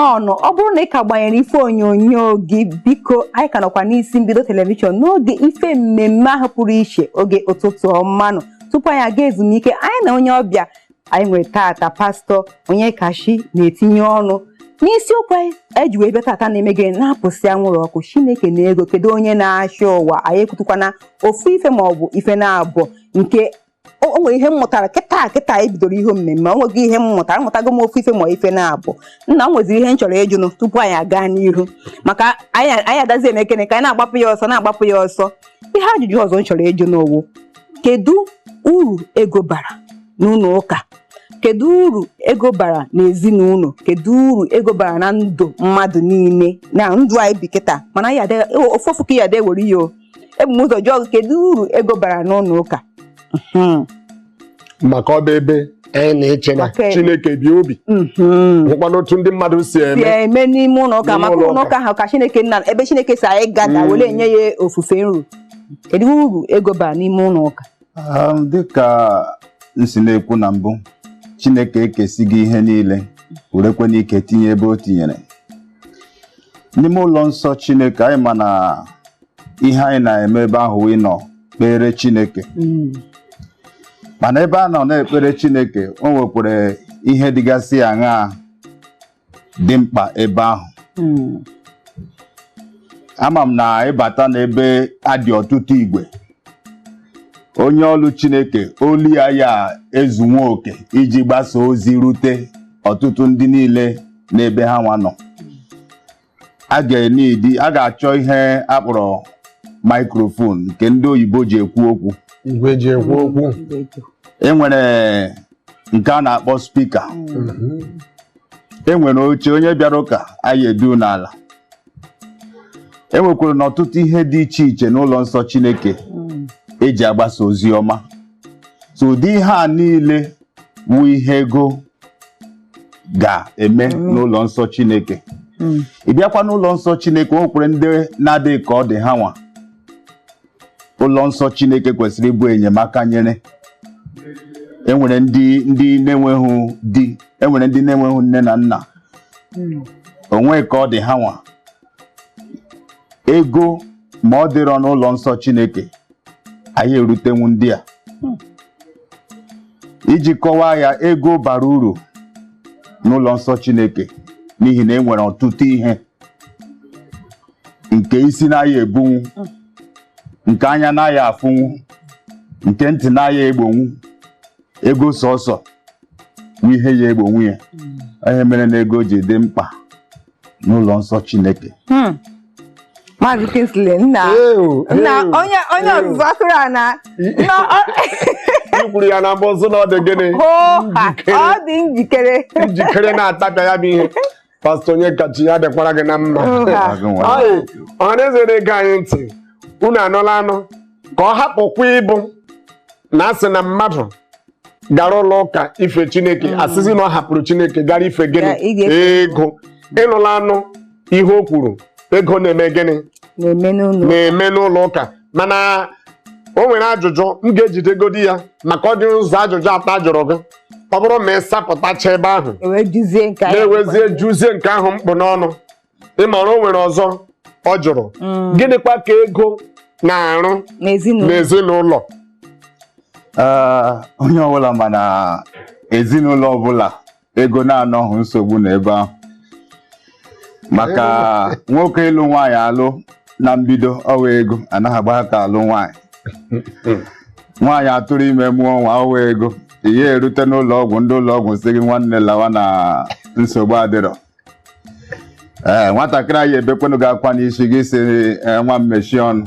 Nnọọnụ. Ọ bụrụ na ị ka gbanyere ife onyonyo gị, biko, anyị ka nọkwa n'isi mbido television n'oge ife mmemme ahụ pụrụ iche, oge ụtụtụ ọmanụ. Tupu anyị aga ezumike, anyị na onye ọbịa anyị nwere tata, Pastọ Onyekachi, na-etinye ọnụ n'isiokwu anyị eji wee bịa tata na-eme gịnị? Na-apụsị anwụrụ ọkụ. Chineke na ego, kedu onye na-achị ụwa? Anyị ekwutukwana ofu ife ma ọ bụ ife na-abụọ nke o nwere ihe m mụtara kịta kịta e bidoro ihe mmemme. O nweghị ihe m mụtara, amụtago m ofu ife ma ife na-abụ nna m nweziri ihe m chọrọ ịjụnụ tupu anyị aga n'ihu, maka anyị adazi emekene ka anyị na-agbapụ ya ọsọ, na-agbapụ ya ọsọ. Ihe ajụjụ ọzọ m chọrọ ịjụ n'owu: kedu uru ego bara n'ụlọ ụka? Kedu uru ego bara n'ezinụlọ? Kedu uru ego bara na ndụ mmadụ niile, na ndụ anyị bi kịta? Mana anyị ofu ofu ka ya ada ewere ya. O ebu m ụzọ jụọ gị, kedu uru ego bara n'ụlọ ụka? Maka ọ bụ ebe anyị na-eche na Chineke bi obi, hụkwana otu ndị mmadụ si si eme eme n'ime ụlọ ụka. N'ime maka ụlọ ụlọ ụka ahụ ka Chineke nna, ebe Chineke si anyị gada were enye ya ofufe nru. Kedu uru ego bara n'ime ụlọ ụka? Dịka m si na-ekwu na mbụ, Chineke ekesighị ihe niile werekwe n'ike tinye ebe o tinyere n'ime ụlọ nsọ Chineke. Anyị ma na ihe anyị na-eme ebe ahụ wụ ịnọ kpere Chineke, mana ebe a nọ na-ekpere Chineke, o nwekwara ihe dịgasị aṅaa dị mkpa ebe ahụ. Ama m na ịbata n'ebe adị ọtụtụ igwe onye ọlụ Chineke, olu ya ya ezunwe oke iji gbasa ozi rute ọtụtụ ndị niile n'ebe ha nwa nọ. A ga-enidi, a ga-achọ ihe akpọrọ microphone nke ndị oyibo ji ekwu okwu. Igwe ji ekwu okwu. E nwere nke a na-akpọ speaker. E nwere oche onye bịara ụka anyị edu n'ala. E nwekwara n'ọtụtụ ihe dị iche iche n'ụlọ nsọ Chineke eji agbasa ozi ọma. So ụdị ihe a niile wụ ihe ego ga-eme n'ụlọ nsọ Chineke. Ị bịakwa n'ụlọ nsọ Chineke, o nwekwara ndị na-adịghị ka ọ dị ha nwa. Ụlọ nsọ Chineke kwesịrị ịbụ enyemaka nyere. Enwere ndị na-enweghị di, enwere ndị na-enweghị nne na nna, onwe ka ọ dị ha nwa. Ego ma ọ dịrọ n'ụlọ nsọ Chineke, anyị erutenwu ndị a. Iji kọwaa ya, ego bara uru n'ụlọ nsọ Chineke n'ihi na e nwere ọtụtụ ihe nke isi na-aya ebunwu, nke anya na-aya afụnwu, nke ntị na-aya egbonwu. Ego sọsọ bụ ihe ya egbonwu ya. Ihe mere na ego ji dị mkpa n'ụlọ nsọ Chineke. Maazị Kingsley, nna Ew, nna ew, onye ew. ọzụzụ atụrụ a na I kwuru ya na mbụ sị na ọ dị gịnị? Hoo ha. Njikere. Ọ dị njikere. Njikere na-atapịa ya bụ ihe. Pastọ Onyekachi, ya dịkwara gị na mma. Hoo ha. Anyị ọhaneze na-ege anyị ntị, unu anụla anụ ka ọ hapụkwa ịbụ na asị na mmadụ gara ụlọ ụka ife Chineke, asịzi na ọ hapụrụ Chineke gara ife gịnị? Ya, ị ga-efe. Ego. Ịnụla anụ ihe o kwuru, ego na-eme gịnị? Na-eme n'ụlọ Na-eme n'ụlọ ụka. Mana o nwere ajụjụ m ga-ejidegodi ya, maka ọ dị ụzọ ajụjụ atọ a jụrụ gị. Ọ bụrụ ma ị sapụtacha ebe ahụ, ewee juzie nke anyị. Na-ewezie juzie nke ahụ mkpụ n'ọnụ. Ị mara o nwere ọzọ ọ jụrụ: gịnịkwa ka ego na-arụ n'ezinụlọ? N'ezinụlọ. Ee, onye ọbụla ma na ezinụlọ ọbụla ego na-anọghị, nsogbu n'ebe ahụ, maka nwoke ịlụ nwaanyị alụ na mbido ọwa ego anaghị agba aka alụ nwaanyị. Nwaanyị atụrụ ime mụọ nwa, ọwa ego. Ihe erute n'ụlọ ọgwụ, ndị ụlọ ọgwụ sị gị, "Nwanne, lawa na nsogbu adịrọ." Ee, nwatakịrị anyị ebekwenụ gị akwa n'isi gị, si, "Ee, nwa m, mechie ọnụ."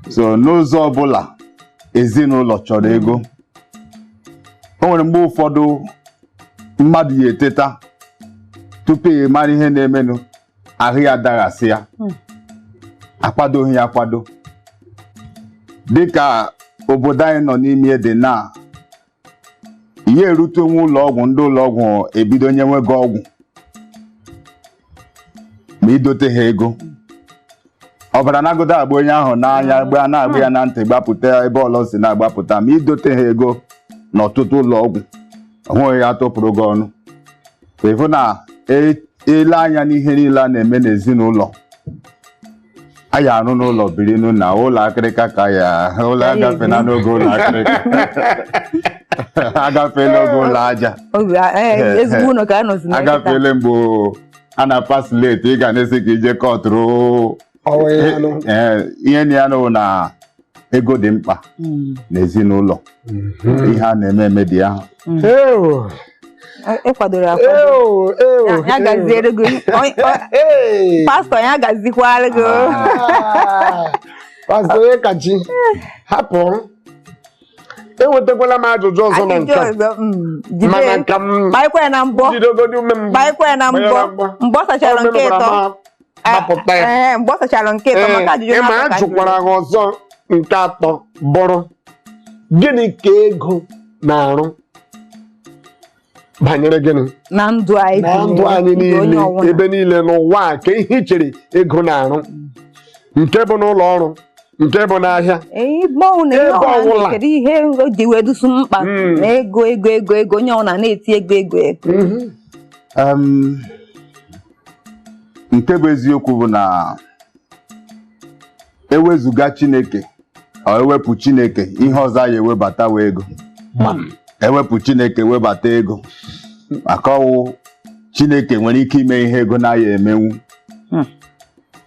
So n'ụzọ ọbụla ezinụlọ chọrọ ego. O nwere mgbe ụfọdụ mmadụ ya eteta, tupu ị mara ihe na-emenụ, ahụ ya daghasị ya, akwadoghị ya akwado. Dịka obodo anyị nọ n'ime dị na ihe erute onwe ụlọ ọgwụ, ndị ụlọ ọgwụ ebido nyewe gị ọgwụ ma idote ha ego. Ọbara nagodo agba onye ahụ n'anya, gba na-agba ya na ntị, gbapụta ebe ọlọ si na-agbapụta. Ma idote ha ego n'ọtụtụ ụlọ ọgwụ, onweghị ya tụpụrụ gị ọnụ. Ịfụ na Ile anya n'ihe niile a na-eme n'ezinụlọ, anyị arụ n'ụlọ birinu na ụlọ akịrịka ka ya ụlọ Ka ya agafena n'oge ụlọ akịrịka, agafeela oge ụlọ aja. Oge ezigbo ụlọ ka a nọzi na kịta. Agafeela mgbe a na-apa slate ị ga na-esi ka ije kọtụrụ. Ọnwa ya anụ. Ee, ihe na ya nụ na ego dị mkpa n'ezinụlọ, ihe a na-eme eme dị ahụ. Ewo, Ị kwadoro akwado. ewo, ewo, Ya gaziere gị. Ee. Pastọ, ya gazikwara gị. Ah, Pastọ Onyekachi, hapụ, enwetakwala m ajụjụ ọzọ na Ajụjụ nke a. ọzọ, jide. Mana nka m Gbanyekwa ya na mbọ. jidegodi ume m. Gbanyekwa ya na Gbanye mbọ. na mbọ. Mgbe ọ sachara nke ịtọ. Gbapụta ya. Ee, mgbe ọ sachara nke ịtọ maka ajụjụ Ee, ma na-atọ a ka jụkwara ha ọzọ nke atọ bụrụ, gịnị ka ego na-arụ banyere gịnị na ndụ anyị na bi ndụ anyị ndụ onye niile, ọbụla. ebe niile n'ụwa a, ka ihe i chere ego na-arụ, nke bụ n'ụlọ ọrụ, nke bụ n'ahịa? Ee, ebe ọbụla, ihe Ebe ọbụla ọbụla. kedu ihe o ji wee dusu mkpa na ego, ego, ego, ego, onye ọbụla na-eti ego, ego, ego? Nke bụ eziokwu bụ na ewezuga Chineke, ọ ewepụ Chineke, ihe ọzọ anyị ewebata wee ego. Ewepụ Chineke, webata ego, maka ọwụ Chineke nwere ike ime ihe ego na-aya emenwu.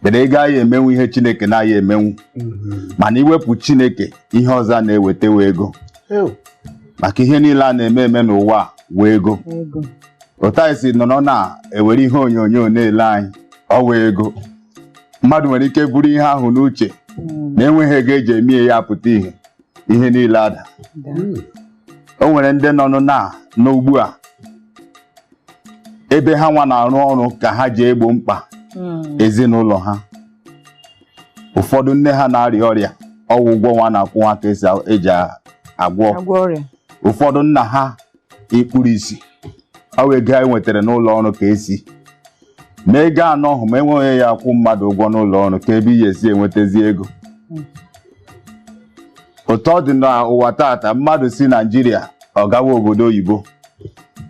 Kedu ego anyị emenwu ihe Chineke na-aya emenwu? Mana iwepụ Chineke, ihe ọzọ a na-eweta wee ego, maka ihe niile a na-eme eme n'ụwa a wee ego. Ego. Otu anyị si nọrọ na-ewere ihe onyonyo na-ele anyị, ọ wee ego. Mmadụ nwere ike buru ihe ahụ n'uche na enweghị ego eji eme ya apụta ihe, ihe niile ada. O nwere ndị nọ na n'ugbu a ebe ha nwa na-arụ ọrụ ka ha ji egbo mkpa ezinụlọ ha. Ụfọdụ nne ha na-arịa ọrịa, ọwụ ụgwọ nwa na-akwụ nwa ka esi eji agwọ. Agwọ ọrịa. Ụfọdụ nna ha ikpuru isi, ọ wụ ego anyị nwetara n'ụlọ ọrụ ka esi ma ego anọ ahụ, ma enweghị ya akwụ mmadụ ụgwọ n'ụlọ ọrụ, ka ebe iyi esi enwetazi ego. Otu ọ dị n'ụwa tata, mmadụ si Naijiria ọ gawa obodo oyibo,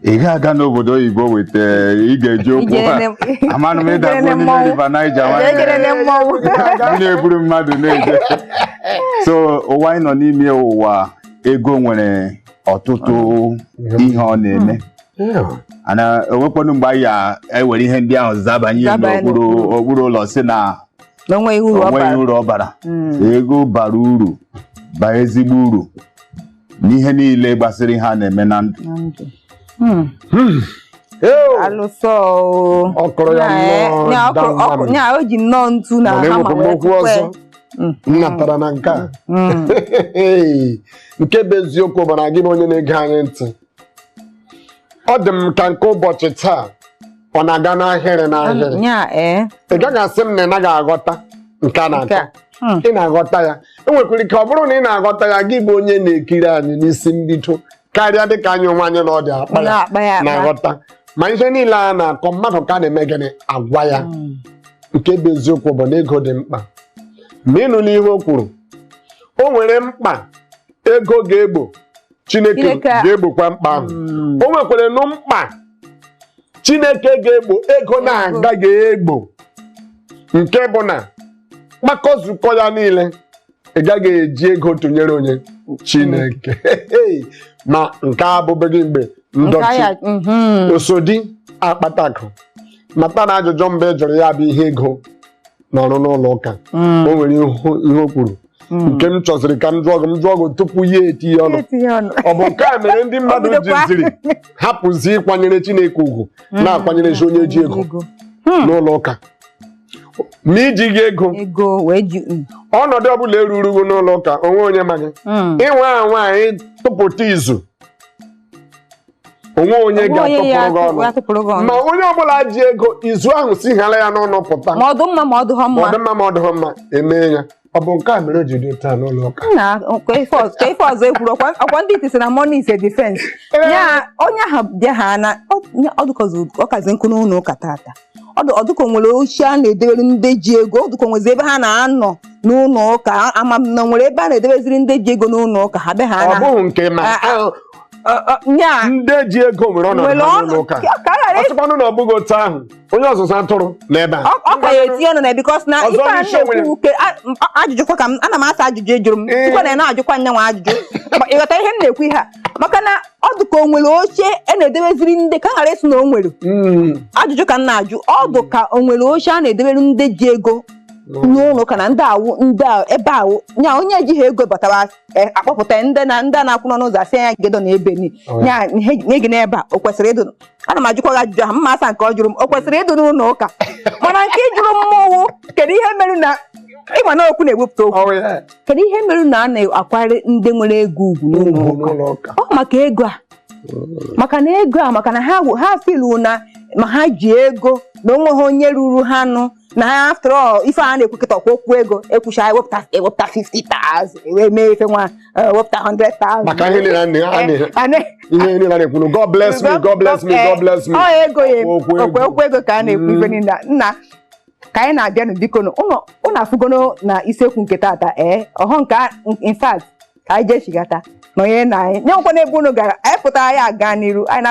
ị ga-aga n'obodo oyibo weta, ị ga-eji ụkwụ amanụ m ịdagbuo Ijere n'ime mmọnwụ. River Niger nwanne. Ejere mmọnwụ. Ndị na-eburu mmadụ na-eje. So ụwa anyị nọ n'ime, ụwa ego nwere ọtụtụ ihe ọ na-eme. Ana enwekwanụ mgbe anyị ga-ewere ihe ndị ahụ zabanye Zabanye n'okpuru n'okpuru. okpuru ụlọ si na Na onweghị uru ọ onweghị bara. uru ọ bara. Ego bara uru, baa ezigbo uru n'ihe niile gbasara ihe a na-eme na ndụ. Na ndụ. Alụsọ o. Ọ kụrụ ya nnọọ damgbam. Nya o ji nnọọ ntu na Mana hama enwekwa m wee okwu tụkwe. ọzọ m natara na nke a. Nke bụ eziokwu bụ na gị bụ onye na-ege anyị ntị, ọ dị m ka nke ụbọchị taa ọ na-aga n'ahịrị n'ahịrị. Nya ee. Ị gaghị asị m na ị naghị aghọta nke a Nke na-akọ. a. Ị na-aghọta ya. Enwekwara ike ọ bụrụ na ị na-aghọta ya, gị bụ onye na-ekiri anyị n'isi mbido karịa dịka anyị onwe anyị na ọ dị akpa ya Na-akpa ya akpa. na-aghọta ma ihe niile a na-akọ mmadụ ka a na-eme gịnị agwa ya. Nke bụ eziokwu bụ na ego dị mkpa, ma ịnụ n'ihe o kwuru, o nwere mkpa ego ga-egbo, Chineke ga-egbokwa mkpa ahụ. O nwekwara nụ mkpa Chineke ga-egbo, ego na-agaghị egbo, nke bụ na mkpakọ zukọ ya niile, ị gaghị eji ego tụnyere onye Chineke. Ma nke a abụbeghị mgbe Nke ndọchi a ya osodi akpata akụ mata na ajụjụ mbụ ị jụrụ ya bụ ihe ego nọrọ n'ụlọ ụka. O nwere ihe o kwuru nke m chọziri ka m jụọ gị, m jụọ gị tupu ya etinye ọnụ. Etinye ọnụ. Ọ bụ nke a mere ndị mmadụ O bidokwa. jiziri hapụzi ịkwanyere Chineke ugwu, na-akwanyere onye ji ego n'ụlọ ụka, ma iji gị ego. Ego wee ji. Ọnọdụ ọbụla eruru gị n'ụlọ ụka, onwe onye ma gị ịnwe nwaanyị tụpụta izu, onwe onye Onwe onye ya ga-atụpụrụ gị ọnụ. atụpụrụ gị ọnụ. Ma onye ọbụla ji ego, izu ahụ si ghara ya n'ọnụ pụta. Ma ọ dị mma ma ọ dịghọ Ma ọ mma. dị mma ma ọ dịghọ mma, emee ya. Ọ bụ nke a mere o ji dị taa n'ụlọ ụka. Nna, ka ife ọzọ ekwuru, ọkwa ndị iti sị na money is a defense. Ya onye ahụ bịa ha na ọ dụkọzi ọkazi nkụ n'ụlọ ụka tata. Ọ dụka o nwere oche a na-edebere ndị ji ego, ọ dụka o nwezi ebe ha na-anọ n'ụlọ ụka. Ama m na o nwere ebe a na-edebeziri ndị ji ego n'ụlọ ụka, ha bịa ha Ọ na bụghị nke ma nya ndị ji ego nwere ọnọdụ nwere ha ọnụ n'ụlọ ụka. ka a ghara Ọ sịkwanụ na ọ bụghị otu ahụ, onye ọzụzụ atụrụ n'ebe a. Ọ ka ya etinye ọnụ na, because na Ọzọ ife a n'isi onwe ya. na-ekwu ajụjụ kwa ka m ana m asa ajụjụ ejụrụ m. Ee. Tupu na ị na-ajụkwa nyanwa ajụjụ. Ma ị ghọtara ihe m na-ekwu ihe a, maka na ọ dị ka o nwere oche e na-edebeziri ndị ka m ghara ịsị na o nwere. Ajụjụ ka m na-ajụ, ọ dị ka o nwere oche a na-edebere ndị ji ego n'ụlọ ụka na ndị awụ ndị a ebe awụ nya onye ejighị ego batara, akpọpụta ndị na ndị a na-akwụ n'ọnụ ụzọ, asị ya gedo na ebe ni. Oh, nya ihe nye gị n'ebe a, o kwesịrị ịdụ? Ana m ajụkwa gị ajụjụ ahụ, mma asa nke ọ jụrụ m, o kwesịrị ịdụ n'ụlọ ụka? Mana nke ị jụrụ mmọnwụ, kedu ihe mere na ịma na okwu na-ewepụta okwu? Oh, yeah. Kedu ihe mere na a na-akwanyere ndị nwere ego ugwu n'ụlọ Ugwu ụka? n'ụlọ ụka. Ọ maka ego a, maka na ego a, maka na ha filu na ma ha ji ego na onwe ha onye ruru ha nụ na ha. After all, ife a na-ekwu kịta ọkwa okwu ego ekwucha, ewepụta 50,000 wee mee ife nwa, ewepụta 100,000. Maka ihe niile ihe niile a na-ekwu, "God bless me, God bless me, God bless me." Ọ ego ya. Okwu ego. Okwu okwu ego ka a na-ekwu ife niile. Nna, ka anyị na-abịanụ, biko nụ, ụnụ afụgono na isiokwu nke tata, ee, ọhọ nke in fact, ka anyị jee chigata nọnye na anyị nye nkwa n'ebe unu gara, anyị pụtara ya aga n'iru anyị na.